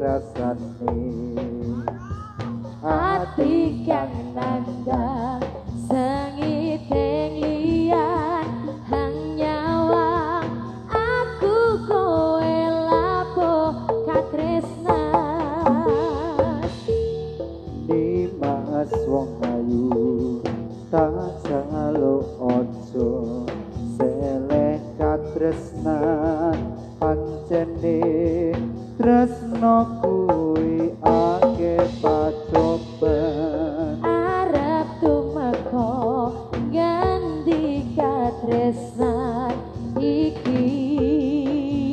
rasane ati kang nandang sengit liyan hang nyawang aku kowe lapo katresnan. Nimas wong ayu tak jaluk aja seleh katresnan pancene tresno kuwi akeh pacoban. Arep tumeka ganti katresnan iki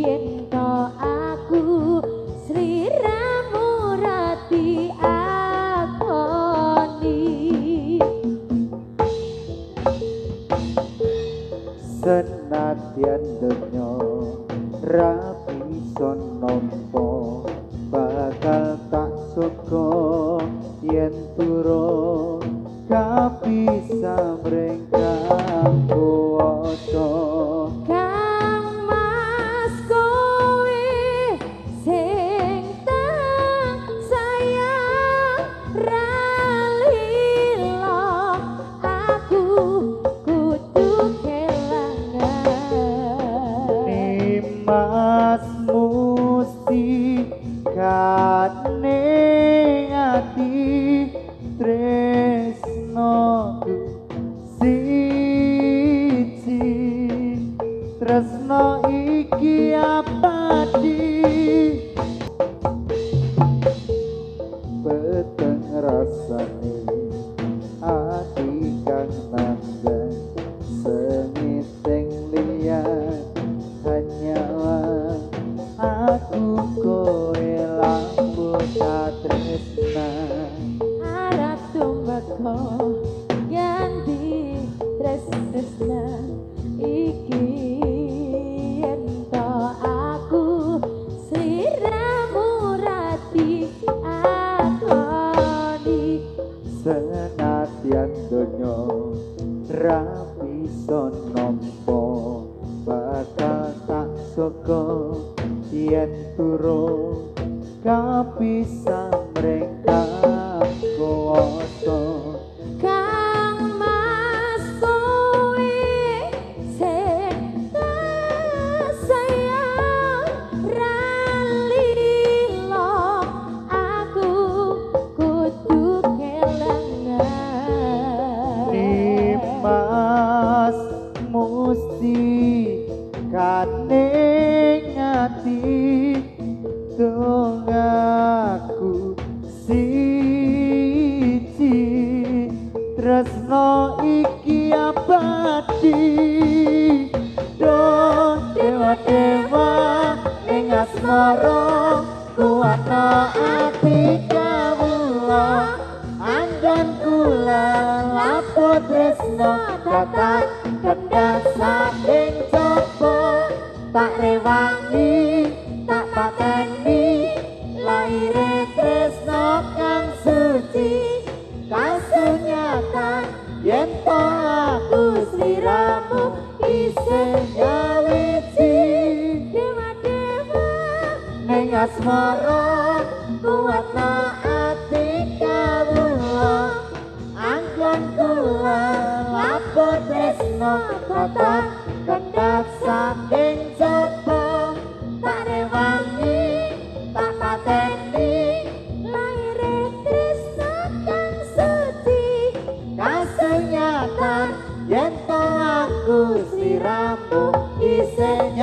yen to aku sliramu ra diakoni. Senadyan donya ra bisa nampa bakal tak saka yen turu kabisa mring kang kuwasa. Kang Mas kowe sing tak sayang ra lila aku kudu kelangan. Nimas musti kane ati tresnoku siji tresno iki abadi peteng rasane ati kang nandang sengit sing liyan hanyalah aku kowe lampu katresnan. Arep tumeka ganti tresna iki yen to aku sliramu ra diakoni. Senadyan donya ra bisa nampa bakal tak saka yen turu kabisa mring kang kuwasa. Kang Mas kowe sing tak sayang ra lila aku kudu kelangan. Nimas musti kane ati dongaku siji tresno iki abadi. Do dewa dewa ing asmara kuwatna ati kawula anggon kula lapo tresno kata kendhat saking coba tak rewangi tak pateni laire tresno kang suci kasunyatan yen to aku sliramu isih nyawiji. Dewa dewa ning asmara kuwatna ati kawula anggon kula lapo tresno kata kendhat saking jaba tak rewangi tak pateni laire tresno kang suci kasunyatan yen to aku sliramu isih.